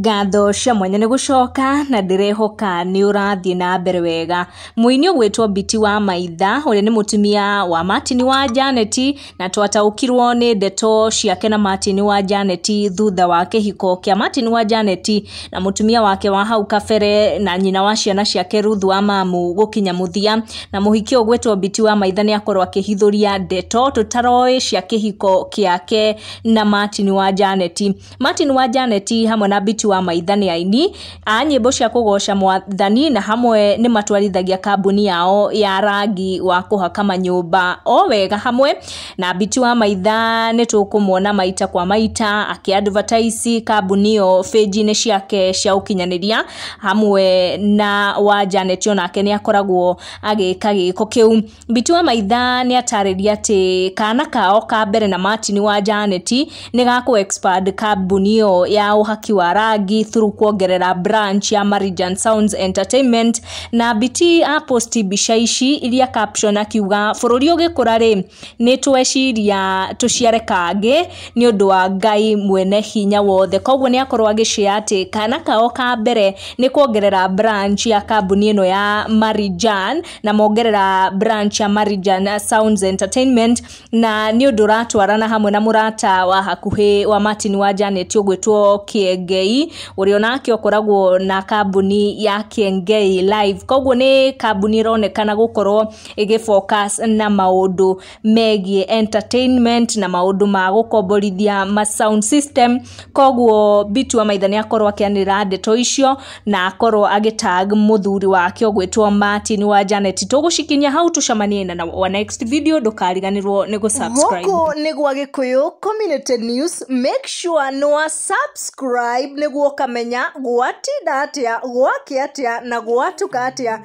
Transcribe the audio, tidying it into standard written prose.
Ngatho cia mwanya nĩ gũcoka na ndĩrehoka nĩ ũrathiĩ na mbere wega. Mũini ũgwĩtwo Biti wa Maitha ũrĩa nĩ mũtumia wa Martin wa Janet, na twataũkirwo nĩ ndeto ciake na Martin wa Janet thutha wa kĩhiko kĩa Martin wa Janet na mũtumia wake wa hau kabere na nyina wa ciana ciake Ruth wa Mamu gũkinya mũthia. Na mũhiki ũyũ ũgwĩtwo Biti wa Maitha nĩ akorwo akĩhithũria ndeto tũtaroĩ cia kĩhiko kĩake na Martin wa Janet. Martin wa Janet hamwe na Biti wa Maitha nĩ aini a nyĩmbo cia kũgoca mwathani, na hamwe nĩ matwarithagia kambuni yao ya rangi wa kũhaka manyũmba o wega hamwe. Na Biti wa Maitha nĩ tũkũmuona maita kwa maita akĩ advertise kambuni ĩyo page-inĩ ciake cia ũkinyanĩria, hamwe na wa Janet onake nĩ akoragwo agĩka gĩko kĩu. Biti wa Maitha nĩ atarĩria atĩ kana kao ka mbere na Martin wa Janet nĩ gakũ expand kambuni ĩyo ya ũhaki wa rangi through kuongerera branch ya Marijan Sounds Entertainment. Na Biti aposti mbica ici iria caption akiuga bũrũri ũgĩkũra rĩ, nĩ tweciria tũciare kangĩ nĩ ũndũ wa Ngai mwene hinya wothe. Koguo nĩ akorwo agĩshare atĩ kana kao ka mbere nĩ kuongerera branch ya kambuni ĩno ya Marijan, na mongerera branch ya Marijan Sounds Entertainment, na nĩ ũndũ ũratwarana hamwe na mũrata wa hakuhĩ wa Martin wa Janet ũgwĩtwo Kĩengei, ũrĩa onake ũkoragwo na kambuni ya Kĩengei Live. Koguo nĩ kambuni ĩronekana gũkorwo ĩgĩ focus na maũndũ megiĩ entertainment na maũndũ ma gũkomborithia ma sound system. Koguo Biti wa Maitha nĩ akorwo akĩanĩrĩra ndeto icio na akorwo agĩtag mũthuri wake ũgwĩtwo Martin wa Janet. Tũgũcikinyia hau, tũcemanie na wa next video. Ndũkariganĩrwo nĩ gũ-subscribe. Gũkũ nĩ gwa Gĩkũyũ Community News. Make sure nĩ wa subscribe nĩguo ũkamenya gwatinda atĩa, gwakĩa atĩa na gwatuka atĩa.